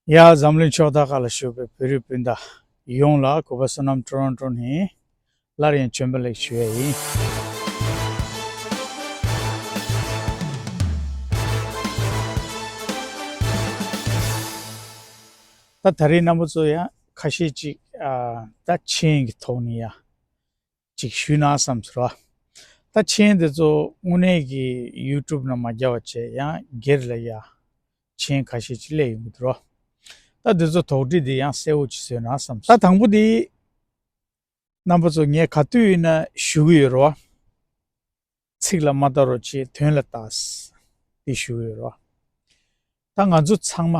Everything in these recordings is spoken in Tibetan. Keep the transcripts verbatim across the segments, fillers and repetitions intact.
ཡ། འཛམ་གླིང་ཕྱོགས་མཐའ་ཁག་ལ་བཞུགས་པའི་བོད་རིགས་སྤུན་ཟླ་ཡོངས་ལ་གུས་པ་བསོད་ནམས་ཊོ་རོན་ཊོ་ནས་སླར་ཡང་བྱོན་པ་ལེགས་ཞུ་ཡས་ཡིན། ད་ད་རེས་རྣམ་པ་ཚོ་ཡང་ཁ་ཤས་ཅིག་ཨ། ད་མཆན་གྱི་ཐོག་ནས་ཡ་ཅིག་ཞུས་ན་བསམ་ཟེར་བ། ད་མཆན་དེ་ཚོ་དངོས་གནས་ཀྱི་ཡུ་ཊུབ་ནང་མ་རྒྱག་པ་བྱས་ཡང་སྒེར་ལ་ཡ་མཆན་ཁ་ཤས་ཅིག་སླེབས་ཡོང་གི་འདུག་རོ། ད་དེ་ཚོ་དོགས་འདྲི་དེ་ཡང་གསལ་བོ་ཅིག་བཟོས་ན་བསམ། ད་དང་པོ་དེ་རྣམ་པ་ཚོ་ངས་ག་དུས་ཡིན་ན་ཞུ་གི་ཡོད་རོ། ཚིག་ལ་མ་ལྟ་རོགས་བྱེད། དོན་ལ་ལྟ། དེ་ཞུ་གི་ཡོད་རོ། ད་ང་ཚོ་ཚང་མ།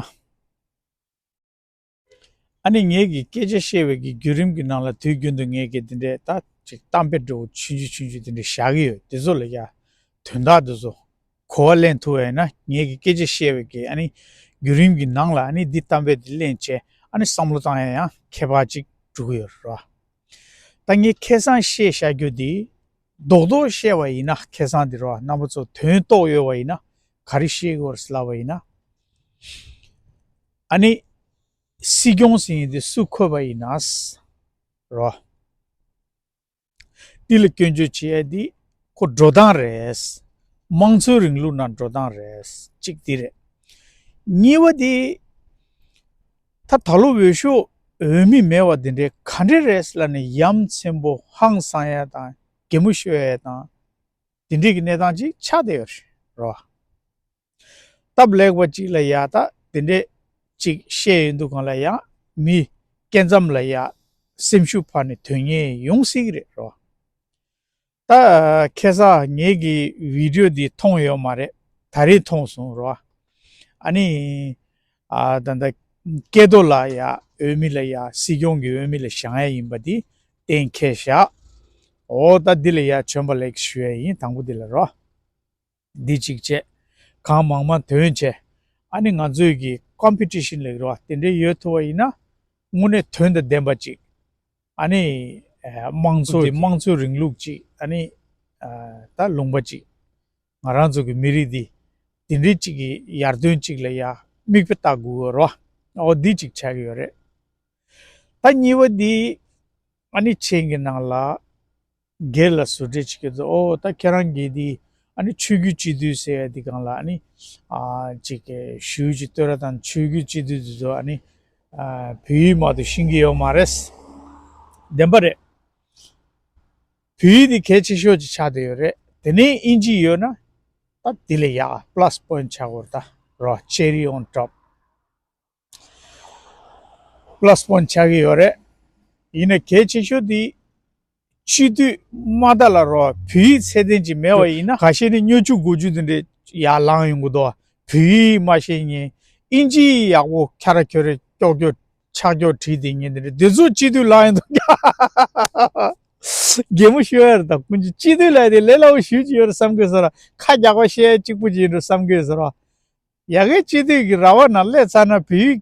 ཨ་ནི་ངེད་ཀྱི་སྐད་ཆ་བཤད་པའི་གི་བརྒྱུད་རིམ་གྱི་ནང་ལ་དུས་རྒྱུན་དུ་ངེད་ཀྱི་འདི་འདྲའི་ད་ཅིག་གཏམ་དཔེ་འདྲ་བོ་ཆུང་ཆུང་ཆུང་ཆུང་འདི་འདྲ་བཞག་གི་ཡོད། དེ་ཚོ་ལ་ཡ་དོན་དག་དེ་ཚོ་གོ་བ་ལེན་ཐུབ་པ་ཡིན་ན། ངེད་ཀྱི་སྐད་ཆ་བཤད་པའི་གི་ཨ་ནི་བརྒྱུད་རིམ་གྱི་ནང་ལ་ཨ་ནི་འདི་གཏམ་དཔེ་འདི་ལེན་བྱས་ཨ་ནི་བསམ་བློ་བཏང་ཡ་ཡང་ཁྱད་པར་ཅིག་འགྲོ་གི་ཡོད་རེད་བ། ད་ངས་ཁ་སང་བཤད་བཞག་རྒྱུ་འདི་རྡོག་རྡོག་བཤད་པ་ཡིན་ན། ཁ་སང་འདི་རོ། རྣམ་པ་ཚོ་དོན་རྟོགས་ཡོད་པ་ཡིན་ན། ག་རེ་བཤད་དགོས་རེད་ལབ་པ་ཡིན་ན། ཨ་ནི་སྲིད་སྐྱོང་ཟེར་མཁན་དེ་སུ་འཁོད་པ་ཡིན་ན་རོ། འདི་ལ་སྐྱོན་བརྗོད་བྱེད་ཡ་འདི་ཁོ་འགྲོ་སྟངས་རེད། དམངས་གཙོའི་རིང་ལུགས་ནང་འགྲོ་སྟངས་རེད། གཅིག་འདི་རེད། གཉིས་པ་འདི། ད་ད་ལོ་འོས་ཤོག་འོས་མི་མེད་པ་འདི་འདྲའི་ག་འདྲ་རེད་ལབ་ནས་ཡ་མཚན་པོ་ཧང་སང་ཡ་དང་གད་མོ་ཤོར་ཡ་དང་། འདི་འདྲའི་གི་གནས་སྟངས་ཅིག་ཆགས་བསྡད་ཡོད་རེད་རོ། སྟབས་ལེགས་པ་ཅིག་ལ་ཡ་ད་འདི་འདྲའི་ཅིག་བཤད་ཡོང་དུས་སྒང་ལ་ཡ་མི་སྐད་མཚམས་ལ་ཡ་སེམས་ཤུགས་འཕར་ནས་དོན་གཉེར་ཡོང་སྲིད་ཀྱི་རེད་རོ། ད་ཁ་སང་ངེད་ཀྱི་བི་ཌིའོ་འདི་མཐོང་ཡོད་མ་རེད། ད་རེས་མཐོང་སོང་རོ། ཨ་ནི། ཨ། ད་ལྟ་སྐལ་རྡོ་ལགས་ཡ་འོས་མི་ལ་ཡ་སྲིད་སྐྱོང་གི་འོས་མི་ལ་བཞེངས་ཡ་ཡིན་པ་འདི་གཏན་འཁེལ་བཞག་འོ། ད་འདི་ལ་ཡ་བྱོན་པ་ལེགས་ཞུ་ཡ་ཡིན། དང་པོ་འདི་ལ་རོ། འདི་གཅིག་བྱས། གང་མང་མང་འདོན་བྱས། ཨ་ནི་ང་ཚོའི་གི་ཀོམ་པི་ཊི་ཤན་ལབ་ཀྱི་རེད་བ། དེ་འདྲའི་ཡོད་ཐུབ་པ་ཡིན་ན་དངོས་གནས་དོན་དང་ལྡན་པ་ཅིག་ཨ་ནི་ཨ། དམངས་གཙོ་དེ་དམངས་གཙོའི་རིང་ལུགས་ཅིག་ཨ་ནི་ཨ། ད་ལུང་པ་ཅིག་ང་རང་ཚོ་གི་མི་རིགས་འདི་དེ་འདྲའི་ཅིག་གི་ཡར་ཐོན་ཅིག་ལ་ཡ་མིག་དཔེ་ལྟ་དགོས་རེད་བ། འོ་འདི་གཅིག་ཆགས་ཀྱི་ཡོད་རེད། ད་གཉིས་པ་འདི་ཨ་ནི་མཆན་གྱི་ནང་ལ་སྒེར་ལ་ཟུར་འབྲེལ་བྱེད་ཀྱི་འདུག་འོ། ད་ཁྱེད་རང་གིས་འདི་ཨ་ནི་ཆོས་བརྒྱུད་སྤྱི་འཐུས་ཟེར་ཡ་འདི་སྒང་ལ་ཨ་ནི་ཨ་ཅིག་ཞུ་ཅིག་བཏོན་ར་དང་། ཆོས་བརྒྱུད་སྤྱི་འཐུས་འདི་ཚོ་ཨ་ནི་ཨ་བོད་ཡིག་མ་གཏོགས་ཤེས་ཀྱི་ཡོད་མ་རེད། བདེན་པ་རེད། བོད་ཡིག་འདི་གལ་ཆེ་ཤོས་ཅིག་ཆགས་བསྡད་ཡོད་རེད། དེ་ནས་དབྱིན་ཇི་ཡོད་ན་ད་འདི་ལ་ཡ་པ་ལ་སི་པོ་ཡིན་ཊི་ཆགས་དགོས་རེད། ད་རོ། ཆེ་རི་ཨོན་ཊོབ། པ་ལ་སི་པོ་ཡིན་ཊི་ཆགས་ཀྱི་ཡོད་རེད། ཡིན་ན་གལ་ཆེ་ཤོས་འདི་སྤྱི་འཐུས་མ་ད་ལ་རོ། བོད་ཡིག་ཚད་ལྡན་ཅིག་མེད་པ་ཡིན་ན། ཁ་ཤས་ནི་སྨྱོ་ཆུ་སྒོ་ཆུ་འདི་འདྲའི་ཡར་ལངས་ཡོང་གི་འདུག་བོད་ཡིག་མ་ཤེས་མཁན། དབྱིན་ཇི་ཡག་པོ་ཁྱ་ར་ཁྱོ་ར་ཀྱོག་ཀྱོག་ཆག་ཀྱོག་བྲིས་བསྡད་མཁན་འདི་འདྲ། འདི་ཚོ་སྤྱི་འཐུས་ལངས་ཡོང་དུས་གད་མོ་ཤོར་ཡ་རེད། ད་ཀུན་གྱིས་སྤྱི་འཐུས་ལབ་དེ་ལས་སླ་པོ་ཞེ་པོ་ཅིག་ཡོད་རེད་བསམ་གི་ཡོད་ས་རེད། ཁ་རྒྱག་པ་བཤད་ཡ་གཅིག་པུ་ཅིག་ཡིན་འགྲོ་བསམ་གི་ཡོད་ས་རེད། ཡ་གི་སྤྱི་འཐུས་ཀྱི་ར་བ་ནང་སླེབས་ཚར་ན་བོད་ཡིག་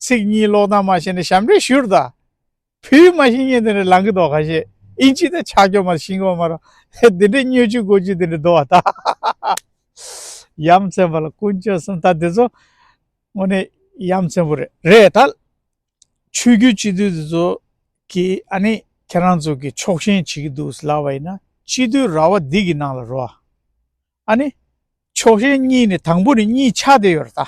ཚིག་གཉིས་ཀློག་སྟངས་མ་ཤེས་ན་ཞབས་འདྲེན་ཞུ་ར་ད། བོད་ཡིག་མ་ཤེས་མཁན་དེ་འདྲ་ལངས་ཀྱི་འདུག་ཁ་ཤས། དབྱིན་ཇི་དང་ཆ་རྒྱུས་མ་ཤེས་ཀྱི་མ་རེད། དེ་འདྲའི་སྨྱོ་ཆུ་སྒོ་ཆུ་དེ་འདྲ་འདུག་བ་ད། ཡ་མཚན་པ་ལ་དཀོན་མཆོག་གསུམ། ད་དེ་ཚོ་དངོས་གནས་ཡ་མཚན་པོ་རེད། རེད་ད། ཆོས་བརྒྱུད་སྤྱི་འཐུས་དེ་ཚོ་གིས་ཨ་ནི་ཁྱེད་རང་ཚོ་གིས་ཕྱོགས་ཞེན་བྱེད་ཀྱི་འདུག་ལབ་པ་ཡིན་ན། སྤྱི་འཐུས་ར་བ་འདི་གི་ནང་ལ་རོ། ཨ་ནི་ཕྱོགས་ཞེན་གཉིས་ནས་དང་པོ་ནས་གཉིས་ཆགས་བསྡད་ཡོད་རེད་ད།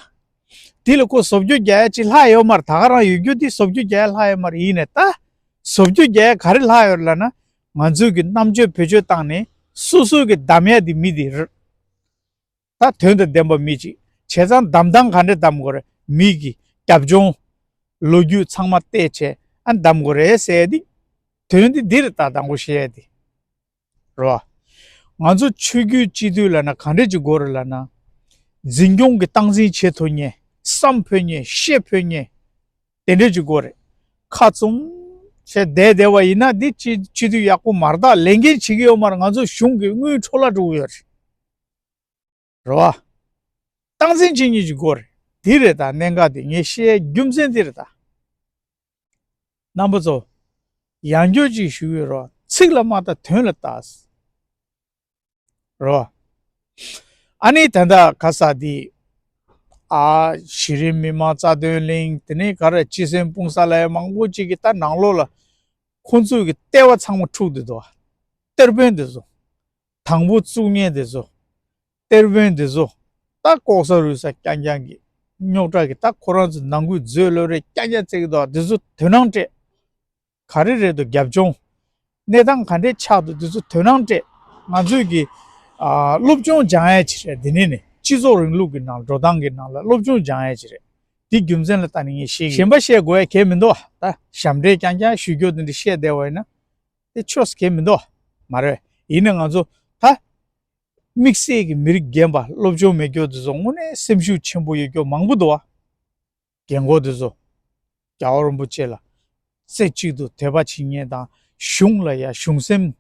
འདི་ལ་ཁོ་བཟོ་བཅོས་རྒྱག་ཡ་ཅིག་ལྷག་ཡོད་མ་རེད། ད་ག་རང་ཡོད་རྒྱུ་འདི་བཟོ་བཅོས་རྒྱག་ཡ་ལྷག་ཡོད་མ་རེད། ཡིན་ནའི་ད་བཟོ་བཅོས་རྒྱག་ཡ་ག་རེ་ལྷག་ཡོད་རེད་ལབ་ན། ང་ཚོས་ཀྱི་རྣམ་དཔྱོད་བེད་སྤྱོད་བཏང་ནས་སོ་སོ་གི་གདམ་ཡ་འདི་མི་འདི་རེད། ད་དོན་དང་ལྡན་པ་མི་གཅིག་བྱས་ཙང་གདམ་སྟངས་ག་འདྲ་གདམ་དགོས་རེད། མི་གི་རྒྱབ་ལྗོངས་ལོ་རྒྱུས་ཚང་མ་བལྟས་བྱས་ཨ་གདམ་དགོས་རེད་ཟེར་ཡ་འདི། དོན་འདི་འདི་རེད། ད་དང་པོ་བཤད་ཡ་འདི། རེད་བ། ང་ཚོ་ཆོས་བརྒྱུད་སྤྱི་འཐུས་ལབ་ན་ག་འདྲས་ཅིག་དགོས་རེད་ལབ་ན། འཛིན་སྐྱོང་གི་སྟངས་འཛིན་བྱེད་ཐུབ་མཁན། བསམ་ཕོད་མཁན། ཤེས་ཕོད་མཁན། དེ་འདྲས་ཅིག་དགོས་རེད། ཁ་བཙུམ་བྱས་བསྡད་བསྡད་པ་ཡིན་ན་འདི་སྤྱི་སྤྱི་འཐུས་ཡག་པོ་མ་རེད། ད་ལས་འགན་བྱེད་ཀྱི་ཡོད་མ་རེད། ང་ཚོ་གཞུང་གི་དངུལ་འཕྲོ་བརླག་འགྲོ་གི་ཡོད་རེད། རེད་བ། སྟངས་འཛིན་བྱེད་མཁན་ཅིག་དགོས་རེད། འདི་རེད་ད་གནད་འགག་འདི། ངས་བཤད་ཡའི་རྒྱུ་མཚན་འདི་རེད་ད། རྣམ་པ་ཚོ། ཡང་བསྐྱར་ཅིག་ཞུ་གི་ཡོད་རོ། ཚིག་ལ་མ་ལྟ་དོན་ལ་ལྟ། རོ། ཨ་ནི་ད་ལྟ་ག་ས་འདི། ཨ་གཞི་རིམ་མི་མང་རྩ་དོན་གླིང་དེ་ནས་ག་རེ་སྤྱི་སེམས་སྤུངས་ས་ལ་ཡ་མང་པོ་ཅིག་གི་ད་ནང་ལོགས་ལ་ཁོང་ཚོས་ཀྱི་ལྟེ་བ་ཚང་མ་འཁྲུག་བསྡད་འདུག་གཏེར་དཔོན་དེ་ཚོ། དང་པོ་བཙུགས་མཁན་དེ་ཚོ། གཏེར་དཔོན་དེ་ཚོ། ད་ལྐོག་ཟ་རུལ་ཟ་རྐྱང་རྐྱང་གི་རྙོག་དྲ་གི་ད་ཁོ་རང་ཚོ་ནང་ཁུལ་རྫོས་ལོ་རེ་རྐྱང་རྐྱང་བརྩེགས་འདུག་དེ་ཚོ་དོན་སྣང་སྤྲད། ག་རེ་རེད་འདུག་རྒྱབ་ལྗོངས། གནས་སྟངས་ག་འདྲས་ཆགས་འདུག་དེ་ཚོ་དོན་སྣང་སྤྲད། ང་ཚོས་ཀྱི་ཨ་སློབ་སྦྱོང་སྦྱང་ཡ་ཅིག་རེད། འདི་ནས་ནི་སྤྱི་ཚོགས་རིང་ལུགས་ཀྱི་ནང་འགྲོ་སྟངས་ཀྱི་ནང་ལ་སློབ་སྦྱོང་སྦྱང་ཡ་ཅིག་རེད། དེ་རྒྱུ་མཚན་ལ་ལྟ་ནས་ངས་བཤད་ཀྱི་ཡིན། གཞན་པ་བཤད་དགོས་ཡ་གལ་མི་འདུག་ད་ཞབས་འདྲེན་རྐྱང་རྐྱང་ཞུ་རྒྱུ་འདི་འདྲ་བཤད་བསྡད་པ་ཡིན་ན་དེ་ཆོས་གལ་མི་འདུག་མ་རེད། ཡིན་ནའི་ང་ཚོ་ད་དམིགས་བསལ་གྱི་མི་རིགས་རྒན་པ་སློབ་སྦྱོང་མེད་རྒྱུ་དེ་ཚོ་དངོས་གནས་སེམས་ཤུགས་ཆེན་པོ་ཡོད་རྒྱུ་མང་པོ་འདུག་བ། རྒན་གོག་དེ་ཚོ་རྒྱལ་བ་རིན་པོ་ཆེ་ལ་རྩེ་གཅིག་ཏུ་དད་པ་བྱེད་མཁན་དང་གཞུང་ལ་ཡ་གཞུང་སེམས་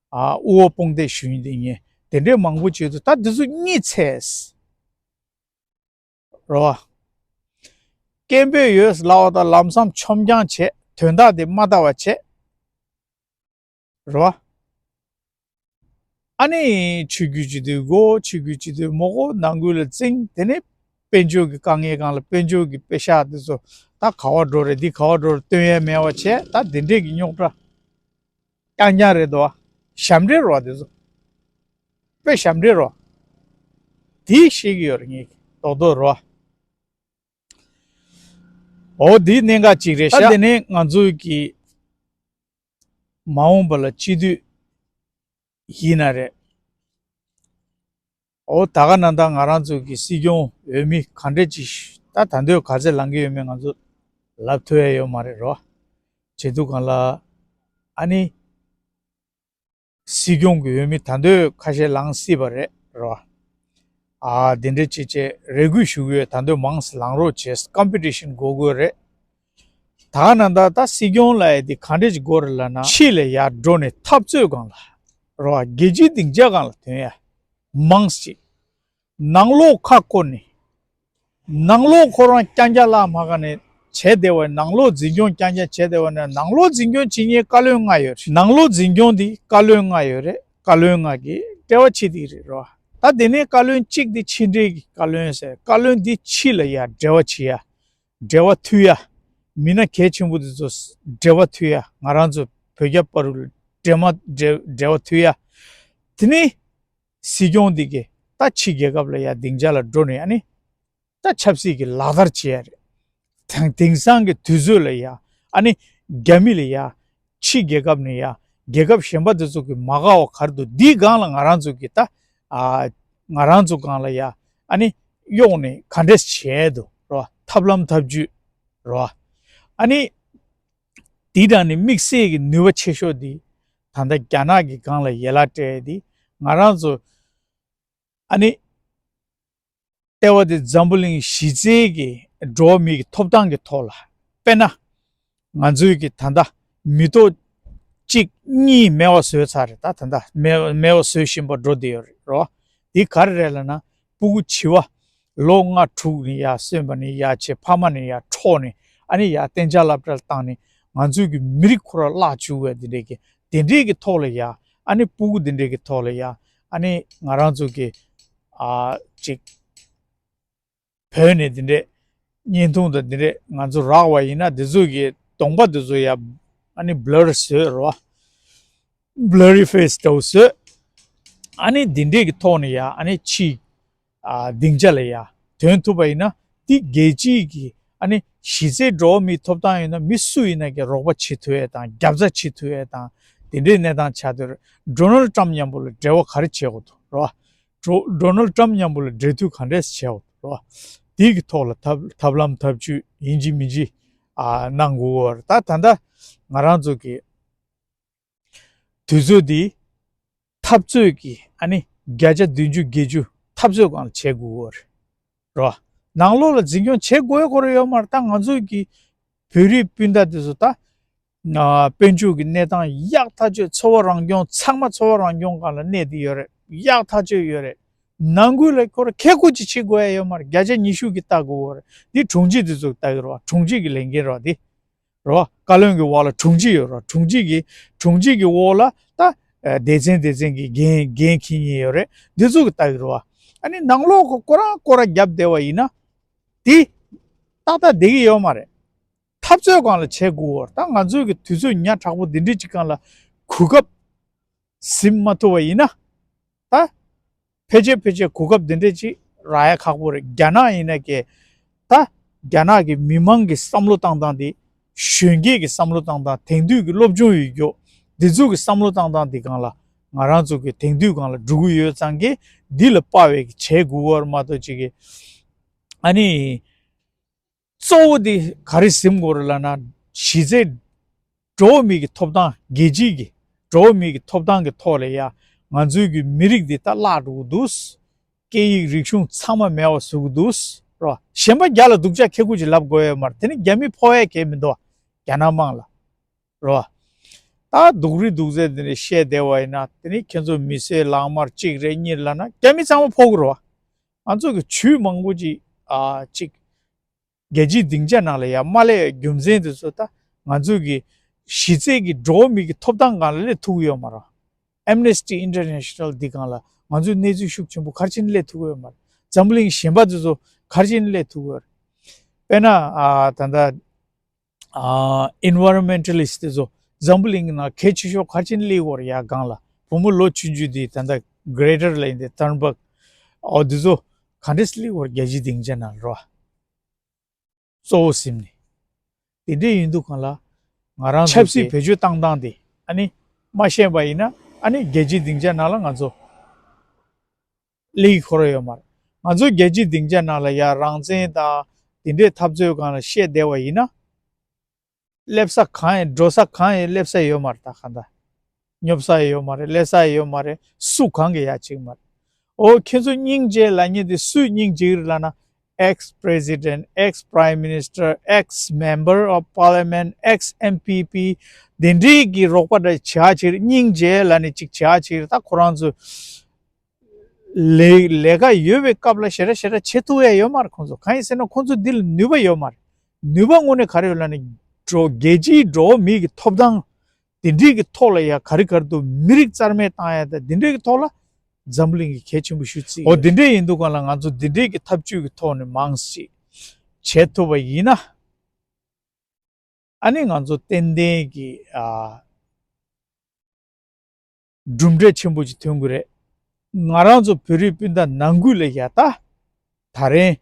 ཨ་དབུ་བ་དཔུང་འདེགས་ཞུ་མཁན་དེ་འདྲས་མང་པོ་བྱེད་དུས་ད་དེ་ཚོ་གཉིད་ཚད། རེད་བ། སྐད་འབོད་ཡོད་ལབ་པ་དང་ལམ་སང་ཆོམ་རྐྱང་བྱས། དོན་དག་དེ་མ་ལྟ་བ་བྱས། རེད་བ། ཨ་ནི་ཆོས་བརྒྱུད་སྤྱི་འཐུས་དགོས། ཆོས་བརྒྱུད་སྤྱི་འཐུས་མ་དགོས། ནང་ཁུལ་ལ་བཙིང་། དེ་ནས་དཔལ་འབྱོར་གྱི་དཀའ་ངལ་སྒང་ལ་དཔལ་འབྱོར་གྱི་པེ་ཤག་དེ་ཚོ་ད་ག་བ་འགྲོ་རེད། འདི་ག་བ་འགྲོ་རེད་སྟོན་ཡས་མེད་པ་བྱས། ད་དེ་འདྲས་ཀྱི་རྙོག་དྲ་རྐྱང་རྐྱང་རེད་དོ། ཞབས་འདྲེན་རོ་དེ་ཚོ། དཔེ་ཞབས་འདྲེན་རོ། དེ་ཤེས་ཀྱི་ཡོད་རེད། ངས་རྡོག་རྡོག་རོ། འོ་དེ་གནད་འགག་ཅིག་རེད་ཤག་དེ་ནས་ང་ཚོའི་གི་མ་འོངས་པ་ལ་སྤྱི་འཐུས་ཡིན་ན་རེད། འོ་ད་ག་ནང་ད་ང་རང་ཚོ་གི་སྲིད་སྐྱོང་འོས་མི་ག་འདྲ་ཅིག་ད་ད་འདོད་ག་ཚད་ལངས་ཀྱི་ཡོད་མེད་ང་ཚོ་ལབ་ཐུབ་ཡ་ཡོད་མ་རེད་རོ། བྱེད་དུས་སྒང་ལ་ཨ་ནི་སྲིད་སྐྱོང་གི་འོས་མི་ད་འདོད་ཁ་ཤས་ལངས་སྲིད་པ་རེད་རོ། ཨ་དེ་འདྲ་ཅིག་བྱས་རེ་སྐུལ་ཞུ་གི་ཡོད། ད་འདོད་མང་ཙམ་ལངས་རོགས་བྱས། ཀམ་པི་ཊི་ཤན་དགོས་དགོས་རེད། ད་ག་ནང་ད་ད་སྲིད་སྐྱོང་ལབ་ཡ་དེ་ག་འདྲ་ཅིག་དགོས་རེད་ལབ་ན། ཕྱི་ལ་ཡར་འགྲོ་ནས་འཐབ་རྩོད་སྒང་ལ་རོ། རྒྱལ་སྤྱིའི་སྡིངས་ཆ་སྒང་ལ་ཐོན་ཡ་མང་ཙམ་ཅིག་ནང་ལོགས་ཁ་བསྐོར་ནས། ནང་ལོགས་ཁོ་རང་རྐྱང་རྐྱང་ལ་མ་ག་ནས་བྱས་བསྡད་པ། ནང་ལོགས་འཛིན་སྐྱོང་རྐྱང་རྐྱང་བྱས་བསྡད་པ་ན། ནང་ལོགས་འཛིན་སྐྱོང་བྱེད་མཁན་བཀའ་བློན་ལྔ་ཡོད་རེད། ནང་ལོགས་འཛིན་སྐྱོང་འདི་བཀའ་བློན་ལྔ་ཡོད་རེད། བཀའ་བློན་ལྔ་གི་འབྲེལ་བ་བྱེད་བསྡད་རེད་རོ། ད་དེ་ནས་བཀའ་བློན་གཅིག་འདི་ཕྱི་འབྲེལ་གྱི་བཀའ་བློན་ཟེར། བཀའ་བློན་འདི་ཕྱི་ལ་ཡ་འབྲེལ་བ་བྱེད་ཡ། འབྲེལ་བ་མཐུད་ཡ། མི་སྣ་གལ་ཆེན་པོ་འདི་ཚོ་འབྲེལ་བ་མཐུད་ཡ། ང་རང་ཚོ་བོད་རྒྱ་བར་དུ་འབྲེལ་མ་འབྲེལ་འབྲེལ་བ་མཐུད་ཡ། དེ་ནས་སྲིད་སྐྱོང་འདི་གི་ད་ཕྱི་རྒྱལ་ཁབ་ལ་ཡ་སྡིངས་ཆ་ལ་འགྲོ་ནས་ཨ་ནི་ད་ཆབ་སྲིད་ཀྱི་ལག་བསྟར་བྱེད་ཡ་རེད། དེང་དེང་སང་གི་དུས་ཚོད་ལ་ཡ་ཨ་ནི་རྒྱ་མི་ལ་ཡ་ཕྱི་རྒྱལ་ཁབ་ནས་ཡ་རྒྱལ་ཁབ་གཞན་པ་དེ་ཚོ་གི་མ་དགའ་བ་ག་རེ་འདུག་འདིའི་སྒང་ལ་ང་རང་ཚོ་གི་ད་ཨ་ང་རང་ཚོ་སྒང་ལ་ཡ་ཨ་ནི་གཡོག་ནས་ག་འདྲས་བྱས་འདུག་རོ། ཐབས་ལམ་ཐབས་ཇུས་རོ། ཨ་ནི་དེ་དང་ནི་དམིགས་བསལ་གྱི་ནུས་པ་ཆེ་ཤོས་འདི་ད་ལྟ་རྒྱ་ནག་གི་སྒང་ལ་ཡན་ལག་སྤྲད་འདི་ང་རང་ཚོ་ཨ་ནི་ལྟེ་བ་འདི་འཛམ་བུ་གླིང་གཞི་རྩའི་གི་འགྲོ་བ་མིའི་གི་ཐོབ་ཐང་གི་ཐོག་ལ། དཔེར་ན་ང་ཚོའི་གི་ད་ལྟ་མི་ཐོག་གཅིག་གཉིས་མེད་པ་བཟོས་ཚར་རེད། ད་ད་ལྟ་མེད་མེད་པ་བཟོས་བཞིན་པ་འགྲོ་བསྡད་ཡོད་རེད་རོ། འདི་ག་རེ་རེད་ལབ་ན་ཕྲུ་གུ་བྱིས་པ་ལོ་ལྔ་དྲུག་ནས་ཡར་སོན་པ་ནས་ཡར་བྱས། ཕ་མ་ནས་ཡར་འཕྲོག་ནས་ཨ་ནི་ཡར་གཏན་འཇགས་སློབ་གྲྭ་ལ་བཏང་ནས་ང་ཚོའི་གི་མི་རིགས་ཁོ་རང་བརླག་བཅུག་པའི་འདི་འདྲའི་གི་དེ་འདྲའི་གི་ཐོག་ལ་ཡ་ཨ་ནི་ཕྲུ་གུ་དེ་འདྲའི་གི་ཐོག་ལ་ཡ་ཨ་ནི་ང་རང་ཚོ་གི་ཨ་ཅིག་བོད་ནས་དེ་འདྲའི་བརྙན་ཐུང་དང་དེ་འདྲའི་ང་ཚོ་རག་པ་ཡིན་ན་དེ་ཚོ་གི་གདོང་པ་དེ་ཚོ་ཡ་ཨ་ནི་བྷ་ལར་བཟོས་རོ། བྷ་ལར་རི་ཕེ་སི་འདྲ་བོ་བཟོས། ཨ་ནི་དེ་འདྲའི་གི་ཐོག་ནས་ཡ་ཨ་ནི་ཕྱི་ཨ་སྡིངས་ཆ་ལ་ཡ་ཐོན་ཐུབ་པ་ཡིན་ན་འདི་རྒྱལ་སྤྱིའི་གི་ཨ་ནི་གཞི་རྩའི་འགྲོ་བ་མིའི་ཐོབ་ཐང་ཡོད་ན་མི་སུ་ཡིན་ན་གི་རོགས་པ་བྱེད་ཐུབ་ཡས་དང་རྒྱབ་རྩ་བྱེད་ཐུབ་ཡས་དང་དེ་འདྲའི་གནས་སྟངས་ཆགས་བསྡད་རེད། ཌོ་ནལ་ཊམ་མཉམ་པོ་ལ་འབྲེལ་བ་ག་རེ་བྱེད་དགོས་འདུག་རོ། ཌོ་ཌོ་ནལ་ཊམ་མཉམ་པོ་ལ་འབྲེལ་མཐུད་ག་འདྲས་བྱེད་དགོས་འདུག་རོ། དེའི་གི་ཐོག་ལ་ཐབས་ཐབས་ལམ་ཐབས་ཇུས་ཡིན་གཅིག་མིན་གཅིག་ཨ་གནང་དགོས་ཀྱི་ཡོད་རེད། ད་ད་ལྟ་ང་རང་ཚོ་གི་དུས་ཚོད་འདི་འཐབ་རྩོད་ཀྱི་ཨ་ནི་བརྒྱ་ཆ་བདུན་ཅུ་བརྒྱད་ཅུ་འཐབ་རྩོད་སྒང་ལ་བྱེད་དགོས་ཀྱི་ཡོད་རེད་རོ། ནང་ལོགས་ལ་འཛིན་སྐྱོང་བྱེད་དགོས་ཡ་ཁོ་རང་ཡོད་མ་རེད། ད་ང་ཚོའི་གི་བོད་རིགས་སྤུན་ཟླ་དེ་ཚོ་ད་ཨ་དཔལ་འབྱོར་གྱི་གནས་སྟངས་ཡག་ཐག་ཆོད། འཚོ་བ་རང་སྐྱོང་། ཚང་མ་འཚོ་བ་རང་སྐྱོང་སྒང་ལ་གནས་བསྡད་ཡོད་རེད། ཡག་ཐག་ཆོད་ཡོད་རེད། ནང་ཁུལ་ལ་ཁོ་རང་ཁེ་ཁུར་ཅིག་བྱེད་དགོས་ཡ་ཡོད་མ་རེད། བརྒྱ་ཆ་ཉི་ཤུ་གི་ལྟ་དགོས་ཡོད་རེད། འདི་དྲུང་ཆེ་དེ་ཚོ་ལྟ་གི་རེད་བ། དྲུང་ཆེ་གི་ལས་འགན་རེད་བ་འདི། རེད་བ། བཀའ་བློན་གྱི་འོག་ལ་དྲུང་ཆེ་ཡོད་རེད་བ། དྲུང་ཆེ་གི་དྲུང་ཆེ་གི་འོག་ལ་ད་ཨ་སྡེ་ཚན་སྡེ་ཚན་གྱི་འགན་འགན་འཁྱེར་མཁན་ཡོད་རེད། འདི་ཚོ་གི་ལྟ་གི་རེད་བ། ཨ་ནི་ནང་ལོགས་ཁོ་ཁོ་རང་ཁོ་རང་རྒྱབ་བསྡད་པ་ཡིན་ན་ འདི་ཏག་ཏག་བསྡད་ཀྱི་ཡོད་མ་རེད། འཐབ་རྩོད་སྒང་ལ་བྱེད་དགོས་པ་རེད། ད་ང་ཚོའི་གི་དུས་ཚོད་ཉག་ཕྲ་པོ་འདི་འདྲའི་ཅིག་སྒང་ལ་གོ་སྐབས་ཟིན་མ་ཐུབ་པ་ཡིན་ན། ད་ཕལ་ཆེར་ཕལ་ཆེར་གོ་སྐབས་འདི་འདྲ་ཅིག་རག་ཡ་ཁག་པོ་རེད། རྒྱ་ནག་ཡིན་ན་ཀྱེ། ད་རྒྱ་ནག་གི་མི་མང་གི་བསམ་བློ་བཏང་སྟངས་དེ། གཞོན་སྐྱེས་ཀྱི་བསམ་བློ་བཏང་སྟངས། དེང་དུས་ཀྱི་སློབ་སྦྱོང་ཡོད་རྒྱུ་འདི་ཚོ་གི་བསམ་བློ་བཏང་སྟངས་འདི་སྒང་ལ་ང་རང་ཚོ་གི་དེང་དུས་སྒང་ལ་འགྲོ་གི་ཡོད་ཙང་གི། འདི་ལ་དཔག་པའི་གི་བྱེད་དགོས་པ་མ་གཏོགས་ཅིག་གི། ཨ་ནི། གཙོ་བོ་དེ་ག་རེ་ཟིན་དགོས་རེད་ལབ་ན། གཞི་རྩའི་འགྲོ་བ་མི་གི་ཐོབ་ཐང་། རྒྱལ་སྤྱིའི་གི་འགྲོ་བ་མི་གི་ཐོབ་ཐང་གི་ཐོག་ལ་ཡ། ང་ཚོའི་གི་མི་རིགས་འདི་ད་བརླག་འགྲོ་གི་འདུག་སྐད་ཡིག་རིག་གཞུང་ཚང་མ་མེད་པ་བཟོ་གི་འདུག་རོ། གཞན་པ་རྒྱ་ལ་སྡུག་ཅག་ཁེ་ཁུ་ཅིག་ལབ་དགོས་ཡོད་མ་རེད། དེ་ནི་རྒྱ་མི་ཕོག་ཡ་གལ་མི་འདུག་རྒྱ་ནག་དམངས་ལ། རོ། ད་སྡུག་རུས་སྡུག་ཚད་འདི་ནས་བཤད་བསྡད་པ་ཡིན་ན། དེ་ནི་ཁྱེད་ཚོ་མི་སེར་ལག་དམར་གཅིག་རེད་གཉིས་ལབ་ན་རྒྱ་མི་ཚང་མ་ཕོག་གི་རོ། ང་ཚོ་གི་ཇུས་མང་པོ་ཅིག་ཨ་ཅིག་རྒྱལ་སྤྱིའི་སྡིངས་ཆ་ནང་ལ་ཡ་མ་སླེབས་རྒྱུ་མཚན་དེ་ཚོ། ད་ང་ཚོ་གི་གཞི་རྩའི་གི་འགྲོ་བ་མི་གི་ཐོབ་ཐང་སྒང་ལ་སླེབས་ཐུབ་ཀྱི་ཡོད་མ་རེད། Amnesty International འདི་སྒང་ལ་ང་ཚོའི་གནས་ཚུལ་ཤུགས་ཆེན་པོ་ག་རེ་བྱས་ནས་སླེབས་ཐུབ་ཀྱི་ཡོད་མ་རེད། འཛམ་བུ་གླིང་གཞན་པ་དེ་ཚོ་ག་རེ་བྱས་ནས་སླེབས་ཐུབ་ཀྱི་ཡོད་རེད། དཔེར་ན་ཨ་ད་ལྟ་ཨ་Environmentalist དེ་ཚོ་འཛམ་བུ་གླིང་གི་ནང་གལ་ཆེ་ཤོས་ག་རེ་བྱས་ནས་སླེབས་ཀྱི་ཡོད་རེད། ཡ་སྒང་ལ་བུ་མོ་ལོ་ཆུང་ཆུང་དེ་ད་ལྟ་Greta ལབ་ཡིན་དེ། Thunberg འོ་དེ་ཚོ་ག་འདྲས་སླེབས་ཀྱི་ཡོད་རེད། རྒྱལ་སྤྱིའི་སྡིངས་ཆ་ནང་ལ་རོ། གཙོ་བོ་ཟིན་ནས། དེ་འདྲ་ཡིན་དུས་སྒང་ལ་ང་རང་ཚོ་ཆབ་སྲིད་བེད་སྤྱོད་བཏང་སྟངས་དེ་ཨ་ནི་མ་ཤེས་པ་ཡིན་ན། ཨ་ནི་རྒྱལ་སྤྱིའི་སྡིངས་ཆ་ནང་ལ་ང་ཚོ་སླེབས་ཀྱི་ཁོ་རང་ཡོད་མ་རེད། ང་ཚོ་རྒྱལ་སྤྱིའི་སྡིངས་ཆ་ནང་ལ་ཡ་རང་བཙན་དང་དེ་འདྲའི་འཐབ་རྩོད་སྒང་ལ་བཤད་བསྡད་པ་ཡིན་ན། སླེབས་ས་གང་ཡང་འགྲོ་ས་གང་ཡང་སླེབས་ས་ཡོད་མ་རེད། ད་གང་ལྟར་སྙོབ་ས་ཡོད་མ་རེད། སླེབས་ས་ཡོད་མ་རེད། སུ་གང་གིས་ཡ་བྱེད་ཀྱི་མ་རེད། འོ་ཁྱེད་ཚོ་སྙིང་རྗེ་ལབ་མཁན་དེ་སུས་སྙིང་རྗེ་གི་རེད་ལབ་ན། Ex President, ex Prime Minister, ex Member of Parliament, ex M P P དེ་འདྲའི་གི་རོགས་པ་འདྲ་བྱེད་ཡ་ཅིག་རེད། སྙིང་རྗེ་ལབ་ནས་ཅིག་བྱེད་ཡ་ཅིག་རེད། ད་ཁོ་རང་ཚོས་ལས་ལས་ཀ་ཡོད་པའི་སྐབས་ལ་ཞེ་དྲག་ཞེ་དྲག་བྱེད་ཐུབ་ཡ་ཡོད་མ་རེད་ཁོང་ཚོ། གང་ཡིན་ཟེར་ན་ཁོང་ཚོ་འདི་ལ་ནུས་པ་ཡོད་མ་རེད། ནུས་པ་དངོས་གནས་ག་རེ་ཡོད་ལབ་ན། འགྲོ་རྒྱལ་སྤྱིའི་འགྲོ་བ་མིའི་གི་ཐོབ་ཐང་དེ་འདྲའི་གི་ཐོག་ལ་ཡ་ག་རེ་ག་རེ་འདུག་མི་རིགས་རྩ་མེད་བཏང་ཡ་དང་དེ་འདྲའི་གི་ཐོག་ལ་འཛམ་བུ་གླིང་གིས་གལ་ཆེན་པོ་ཞིག་བརྩི་གི་ཡོད། འོ་དེ་འདྲ་ཡིན་དུས་སྒང་ལ་ང་ཚོ་དེ་འདྲའི་གི་ཐབས་ཇུས་ཀྱི་ཐོག་ནས་མང་ཞིག་བྱེད་ཐུབ་པ་ཡིན་ན། ཨ་ནི་ང་ཚོ་ཏན་ཏན་གྱི་ཨ་གྲུབ་འབྲས་ཆེན་པོ་ཅིག་ཐོན་གྱི་རེད། ང་རང་ཚོ་བོད་རིགས་སྤུན་ཟླ་ནང་ཁུལ་ལ་ཡ་ད་ད་རེས་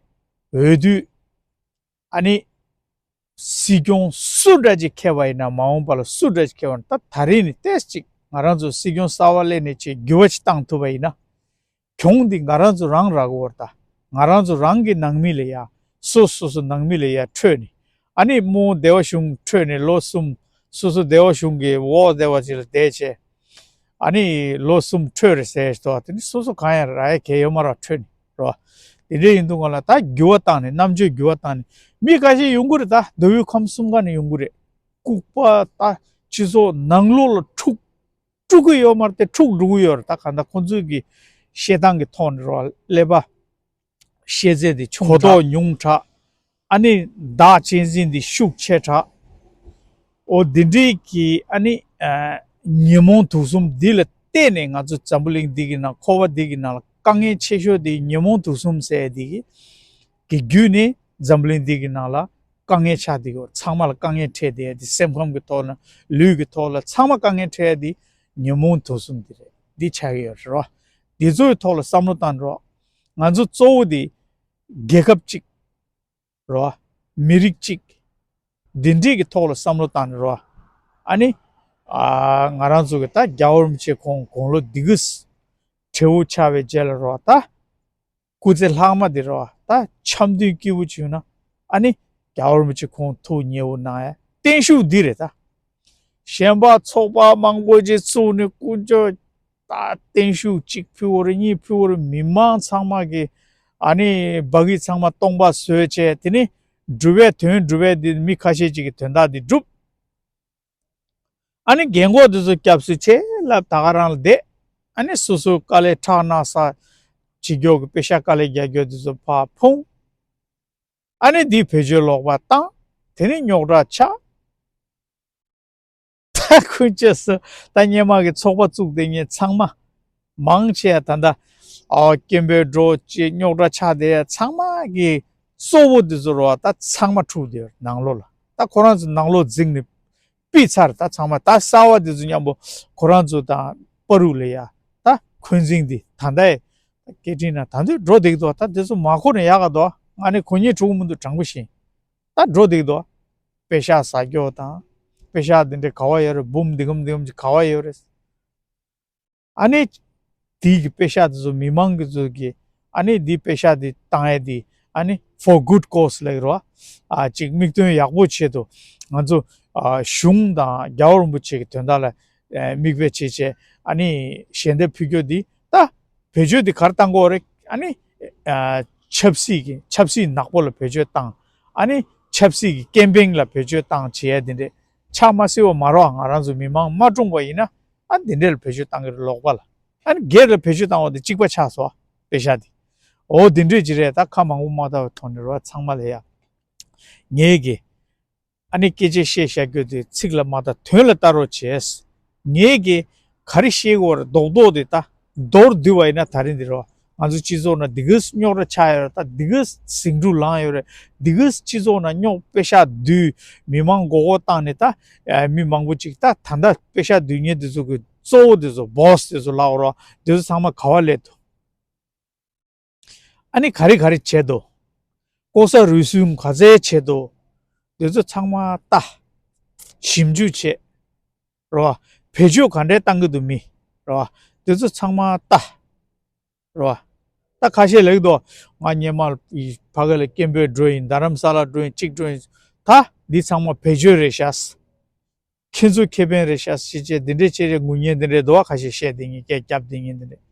འོས་བསྡུ། ཨ་ནི་སྲིད་སྐྱོང་སུ་འདྲ་ཅིག་འཁེལ་བ་ཡིན་ན། མ་འོངས་པ་ལ་སུ་འདྲ་ཅིག་འཁེལ་བ་ཡིན་ན། ད་ད་རེས་ནས་ཏོག་ཙམ་ཅིག་ང་རང་ཚོ་སྲིད་སྐྱོང་གསར་པ་སླེབས་ནས་ཅིག་འགྱུར་བ་ཅིག་བཏང་ཐུབ་པ་ཡིན་ན། གྱོང་འདི་ང་རང་ཚོ་རང་རག་གི་ཡོད་རེད། ད་ང་རང་ཚོ་རང་གི་ནང་མི་ལ་ཡ། སོ་སོ་སོ་ནང་མི་ལ་ཡ་འཕྲོད་ནས། ཨ་ནི་མོ་སྡེ་བ་གཞུང་འཕྲོད་ནས་ལོ་གསུམ། སོ་སོ་སྡེ་བ་གཞུང་གི་འོག་སྡེ་བ་ཅིག་ལ་བསྡད་བྱས། ཨ་ནི་ལོ་གསུམ་འཕྲོད་རེད་ཟེར་ཏོ། དེ་ནི་སོ་སོ་གང་ཡང་རག་ཡ་གལ་ཡོད་མ་རེད། འཕྲོད་ནས་རོ། དེ་འདྲ་ཡིན་དུས་སྒང་ལ་ད་འགྱུར་བ་བཏང་ནས། རྣམ་དཔྱོད་འགྱུར་བ་བཏང་ནས། མི་ཁ་ཤས་ཡོང་གི་རེད། ད་མདོ་དབུས་ཁམས་གསུམ་ཀ་ནས་ཡོང་གི་རེད། ལྐུགས་པ་ད་སྤྱི་ཚོགས་ནང་ལོགས་ལ་འཁྲུག་དཀྲུག་གི་ཡོད་མ་རེད་དེ། འཁྲུག་འགྲོ་གི་ཡོད་རེད། ད་གང་ལྟར་ཁོང་ཚོའི་གི་བཤད་སྟངས་ཀྱི་ཐོག་ནས་རོ། ཀླད་པ་ཤེས་ཚད་དེ་ཆུང་དྲགས། གོ་རྟོགས་ཉུང་དྲགས། ཨ་ནི་བདག་གཅེས་འཛིན་དེ་ཤུགས་ཆེ་དྲགས། འོ་འདི་འདྲའི་གི་ཨ་ནི་ཨ་ཉོན་མོངས་དུག་གསུམ་འདི་ལ་བརྟེན་ནས་ང་ཚོ་འཛམ་བུ་གླིང་འདི་གི་ནང་། འཁོར་བ་འདི་གི་ནང་ལ་དཀའ་ངལ་ཆེ་ཤོས་དེ་ཉོན་མོངས་དུག་གསུམ་ཟེར་ཡ་འདི་གི་གི་བརྒྱུད་ནས་འཛམ་བུ་གླིང་འདི་གི་ནང་ལ་དཀའ་ངལ་ཆགས་བསྡད་ཀྱི་ཡོད། ཚང་མ་ལ་དཀའ་ངལ་འཕྲད་བསྡད་ཡ་དེ། སེམས་ཁམས་ཀྱི་ཐོག་ལ། ལུས་ཀྱི་ཐོག་ལ། ཚང་མ་དཀའ་ངལ་འཕྲད་ཡ་དེ་ཉོན་མོངས་དུག་གསུམ་འདི་རེད། འདི་ཆགས་ཀྱི་ཡོད་རེད་རོ། འདི་ཚོའི་ཐོག་ལ་བསམ་བློ་བཏང་རོགས། ང་ཚོ་གཙོ་བོ་དེ་རྒྱལ་ཁབ་གཅིག་རོ། མི་རིགས་གཅིག་འདི་འདྲས་ཀྱི་ཐོག་ལ་བསམ་བློ་བཏང་ནས་རོ། ཨ་ནི་ཨ་ང་རང་ཚོ་གི་ད་རྒྱལ་བ་རིན་པོ་ཆེ་ཁོང་དགུང་ལོ་འདི་གི་བགྲེས་པོ་ཆགས་པའི་རྗེས་ལ་རོ། ད་སྐུ་ཚེ་ལྷག་མ་འདི་རོ། ད་འཆམ་མཐུན་སྐྱིད་པོ་བྱུང་ན། ཨ་ནི་རྒྱལ་བ་རིན་པོ་ཆེ་ཁོང་ཐུགས་མཉེས་པོ་གནང་ཡ་བརྟན་བཞུགས་འདི་རེད། ད་གཞན་པ་ཚོགས་པ་མང་པོ་ཅིག་བཙུགས་ནས་དཀོན་མཆོག་ད་བརྟན་བཞུགས་གཅིག་ཕུལ་བ་རེད། གཉིས་ཕུལ་བ་རེད། མི་མང་ཚང་མ་གི་ཨ་ནི་བ་གི་ཚང་མ་སྟོང་པ་བཟོས་བྱས། དེ་ནི་སྒྲུབ་པའི་དོན་སྒྲུབ་པའི་དེ། མི་ཁ་ཤས་ཅིག་གི་དོན་དག་དེ་སྒྲུབ། ཨ་ནི་རྒན་གོག་དེ་ཚོ་སྐྱབས་སུ་མཆི་ལབ་ད་ག་རང་ལ་བསྡད། ཨ་ནི་སོ་སོའི་དཀའ་ལས་ཁྲག་ན་ས་བྱེད་རྒྱུ་གི། པེ་ཤ་དཀའ་ལས་རྒྱག་རྒྱུ་དེ་ཚོ་ཕར་ཕུང་། ཨ་ནི་འདི་བེད་སྤྱོད་ལོག་པ་བཏང་། དེ་ནི་རྙོག་དྲ་ཆགས། ད་ཁོ་ཅེས་སུ་ད་སྔོན་མ་གི་ཚོགས་པ་བཙུགས་བསྡད་མཁན་ཚང་མ། མང་ཆེ་ད་ལྟ་ཨ་སྐྱེན་པོའི་འགྲོ་ཅེས་རྙོག་དྲ་ཆགས་བསྡད་ཡ་ཚང་མ་གི་ གཙོ་བོ་དེ་ཚོ་རོ་ད་ཚང་མ་འཁྲུགས་དེ་ནང་ལོགས་ལ། ད་ཁོ་རང་ཚོ་ནང་ལོགས་འཛིང་ནས་ཕུད་ཚར། ད་ཚང་མ་ད་གསར་བ་དེ་ཚོ་མཉམ་པོ་ཁོ་རང་ཚོ་དང་པ་རུ་ལ་ཡ་ད་འཁོན་འཛིང་དེ་ད་ལྟ་སྐད་འཕྲིན་ན་ད་འདོད་འགྲོ་བསྡད་འདུག་ད་དེ་ཚོ་མ་གོ་ནས་ཡག་ག་འདུག་ང་ནི་གོ་ཉེན་འཁྲུག་མི་འདུག་དྲང་པོ་བཤད། ད་འགྲོ་བསྡད་འདུག་པེ་ཤག་ཟ་རྒྱུ་དང་། པེ་ཤག་འདི་འདྲ་ག་བ་ཡོད་རེད། འབུམ་འདི་གམ་འདི་གམ་གྱི་ག་བ་ཡོད་རེད། ཨ་ནི་དེའི་གི་པེ་ཤག་དེ་ཚོ་མི་མང་གི་ཚོ་གི་ཨ་ནི་དེའི་པེ་ཤག་དེ་བཏང་ཡས་དེ་ཨ་ནི་for good cause ལབ་ཀྱི་རེད་བ། ཨ་ཅིག་དམིགས་དོན་ཡག་པོ་ཆེད་དུ་ང་ཚོ་ཨ་གཞུང་དང་རྒྱལ་བ་རིན་པོ་ཆེ་གི་དོན་དག་ལ་ཨ་མིག་དཔེ་བྱེད་བྱས་ཨ་ནི་ཞལ་འདེབས་ཕུལ་རྒྱུ་དེ་ད་བེད་སྤྱོད་དེ་ག་རེ་བཏང་དགོས་རེད། ཨ་ནི་ཨ་ཆབ་སྲིད་ཀྱི་ཆབ་སྲིད་ནག་པོ་ལ་བེད་སྤྱོད་བཏང་། ཨ་ནི་ཆབ་སྲིད་ཀྱི་ཀེམ་པེན་ལ་བེད་སྤྱོད་བཏང་བྱེད་ཡས་དེ་འདྲས་ཆགས་མ་སྲིད་པ་མ་རོགས། ང་རང་ཚོ་མི་མང་མ་བཀྲོངས་པ་ཡིན་ན་ཨ་འདི་འདྲས་ལ་བེད་སྤྱོད་བཏང་གི་རེད་ལོག་པ་ལ། ཨ་ནི་སྒེར་ལ་བེད་སྤྱོད་བཏང་བ་དེ་གཅིག་པ་ཆགས་སོང་པེ་ཤག་དེ། འོ་དེ་འདྲས་ཅིག་རེད། ད་ཁ་མང་པོ་མ་བཏང་བའི་ཐོག་ནས་རོ་ཚང་མ་ལ་ཡ། ངས་གི་ཨ་ནི་སྐད་ཆ་བཤད་བཤད་རྒྱུ་དེ་ཚིག་ལ་མ་བལྟ་དོན་ལ་བལྟ་རོགས་བྱས། ངས་གི་ག་རེ་བཤད་དགོས་རེད་རྡོག་རྡོག་དེ་ད་མདོར་བསྡུས་པ་ཡིན་ན་ད་རིང་འདི་རོ། ང་ཚོ་སྤྱི་ཚོགས་ནང་འདི་གས་རྙོག་དྲ་ཆགས་ཡོད་རེད། ད་འདི་གས་ཟིང་འཁྲུག་ལངས་ཡོད་རེད། འདི་གས་སྤྱི་ཚོགས་ནང་རྙོག་པེ་ཤག་བསྡུས་མི་མང་མགོ་སྐོར་བཏང་ནས་ད་ཨ་མི་མང་པོ་ཅིག་ད་ད་ལྟ་པེ་ཤག་བསྡུས་མཁན་དེ་ཚོ་གི་གཙོ་བོ་དེ་ཚོ་བོ་སི་དེ་ཚོ་ལབ་དགོས་རེད་བ། དེ་ཚོ་ཚང་མ་ག་བ་སླེབས་འདུག་ཨ་ནི་ག་རེ་ག་རེ་བྱས་འདུག་ལྐོག་ཟ་རུལ་སུངས་ག་ཚད་བྱས་འདུག་དེ་ཚོ་ཚང་མ་ལྟ། ཞིབ་འཇུག་བྱེད། རེད་བ། བེད་སྤྱོད་ག་འདྲས་བཏང་གི་འདུག་མི། རེད་བ། དེ་ཚོ་ཚང་མ་ལྟ། རེད་བ། ད་ཁ་ཤས་ལེགས་འདུག་ང་སྔོན་མ་ཕ་གི་ལ་སྐད་འབོད་འགྲོ་ཡིན། རྡ་རམ་ས་ལ་འགྲོ་ཡིན། གཅིག་འགྲོ་ཡིན། ད་འདི་ཚང་མ་བེད་སྤྱོད་རེད་ཤག་ཁྱེད་ཚོ་ཁེ་ཕན་རེད་ཤག་ཞེས་བྱས་འདི་འདྲས་བྱས་རེད། ངུ་མཁན་འདི་འདྲས་འདུག་བ། ཁ་ཤས་བཤད་བསྡད་མཁན་སྐད་རྒྱབ་བསྡད་མཁན་འདི་འདྲས།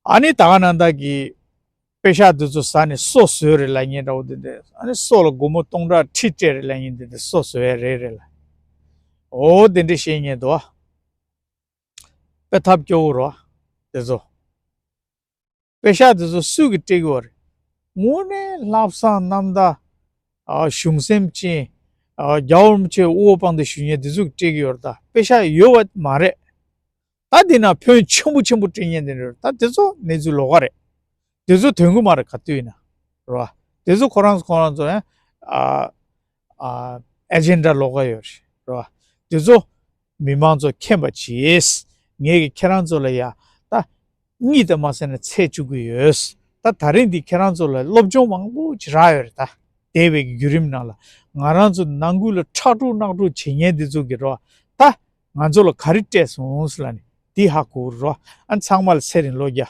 ཨ་ནི་ད་ག་ནང་བཞིན་གྱི་པེ་ཤག་འདི་ཚོ་ཟ་ནས་སོ་བཟོས་རེད་ལབ་མཁན་འདྲ་བོ་འདི་འདྲས། ཨ་ནི་སོ་ལ་སྒོར་མོ་སྟོང་ཕྲག་ཁྲི་སྤྲད་རེད་ལབ་མཁན་འདི་འདྲས་སོ་བཟོ་ཡ་རེད་རེད་ལ། འོ་དེ་འདྲས་བཤད་མཁན་འདུག་བ། དཔེ་ཐབས་སྐྱོ་བོ་རེད་བ། དེ་ཚོ། པེ་ཤག་དེ་ཚོ་སུས་ཀྱིས་སྤྲད་ཀྱི་ཡོད་རེད། དངོས་གནས་ལྷག་བསམ་རྣམ་དག་ཨ་གཞུང་སེམས་ཅན། ཨ་རྒྱལ་བ་རིན་པོ་ཆེ་དབུ་འོག་དཔང་དེ་ཞུ་མཁན་དེ་ཚོ་གིས་སྤྲད་ཀྱི་ཡོད་རེད། ད་པེ་ཤག་ཡོད་པ་མ་རེད། ད་འདི་ན་ཕོན་ཆེན་པོ་ཆེན་པོ་སྤྲད་མཁན་དེ་འདྲ་རེད། ད་དེ་ཚོ་གནས་ཚུལ་ལོགས་ཀ་རེད། དེ་ཚོ་དོན་གྱི་མ་རེད། ག་དུས་ཡིན་ན་རེད་བ། དེ་ཚོ་ཁོ་རང་ཚོ་ཁོ་རང་ཚོ་ཡང་ཨ་ཨ་ཨེ་ཇེན་ཌ་ལོགས་ཀ་ཡོད་རེད་བ། དེ་ཚོ་མི་མང་ཚོ་མཁྱེན་པ་བྱེད། ངས་ཀྱིས་ཁྱེད་རང་ཚོ་ལ་ཡ་ད་གཉིད་དུ་མ་སད་ནས་འཚོལ་བཅུག་གི་ཡོད། ད་ད་རིང་འདི་ཁྱེད་རང་ཚོ་ལ་སློབ་སྦྱོང་མང་པོ་ཅིག་རག་ཡོད་རེད། ད་འདས་པའི་བརྒྱུད་རིམ་ནང་ལ་ང་རང་ཚོ་ནང་ཁུལ་ལ་ཁྲག་དཀྲུག་དཀྲུག་བྱེད་མཁན་འདི་ཚོ་གིས་རོ། ད་ང་ཚོ་ལ་ག་རེ་སྤྲད་སོང་ཟེར་ལབ་ནས་འདི་ཧ་གོ་རོ། ཨ་ཚང་མ་ལ་ཚེ་རིང་ལོ་བརྒྱ།